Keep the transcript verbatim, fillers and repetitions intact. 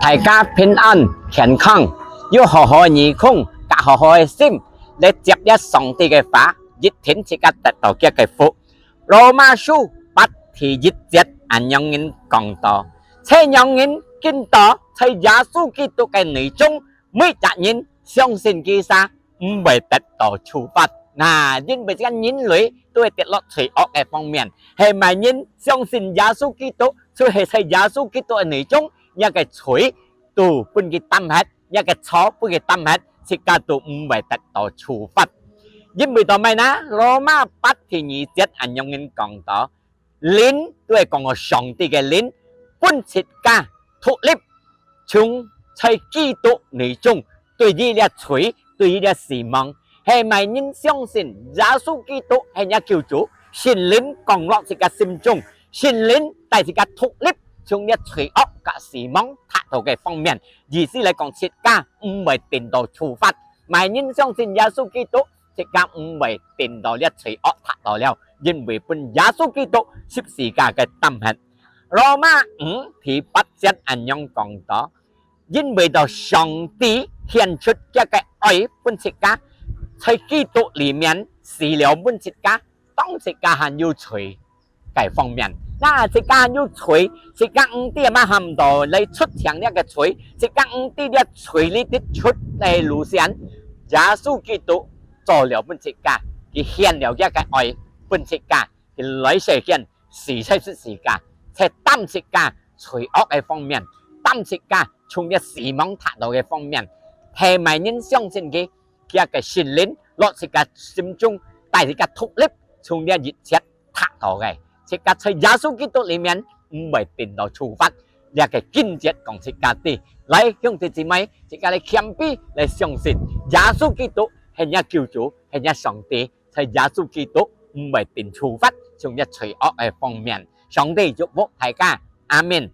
大家平安健康，有好好个耳空，甲好好个心，來接這上帝个話，一定自家得到佢个福。羅馬書八第一節恁樣人講到：在仰人見到，在耶穌基督个內中，每隻人相信佢儕，毋會得到處罰。那因為這个人類都會跌落罪惡个方面，係麼人相信耶穌基督，就係在耶穌基督个內中，這个罪都分佢擔忒，這个錯分佢擔忒，自家都毋會得到處罰。因為到麼呢？羅馬八第二節恁樣人講到：靈，都係講个上帝个靈，分自家獨立，從在基督內中，對於這罪，對於這死亡，係麼人相信耶穌基督係若救主，聖靈降落自家心中，聖靈帶自家獨立，從這罪惡甲死亡得到个方面。意思來講，自家毋會定到處罰。麼人相信耶穌基督，自家毋會定到這罪惡得到了，因為分耶穌基督十字架个擔忒。羅馬五第八節恁樣講到：因為到上帝顯出佢个愛分自家，在基督裡面死了分自家，當自家還有罪个方面。那自家還有罪，自家毋知麼喊到來出淨這个罪，自家毋知這罪裡得出來路線。耶穌基督做了分自家，佢顯了佢个愛分自家，佢來世間，死在十字架，在擔自家罪惡个方面，擔自家從這死亡得到个方面。係麼人相信佢，佢个聖靈落自家心中，帶自家獨立，從這一切得到个，自家在耶穌基督裡面毋會定到處罰。這个經節講自家知。來，兄弟姊妹，自家來謙卑來相信耶穌基督係若救主，係若上帝，在耶穌基督毋會定處罰，從這罪惡个方面。上帝祝福大家，阿們。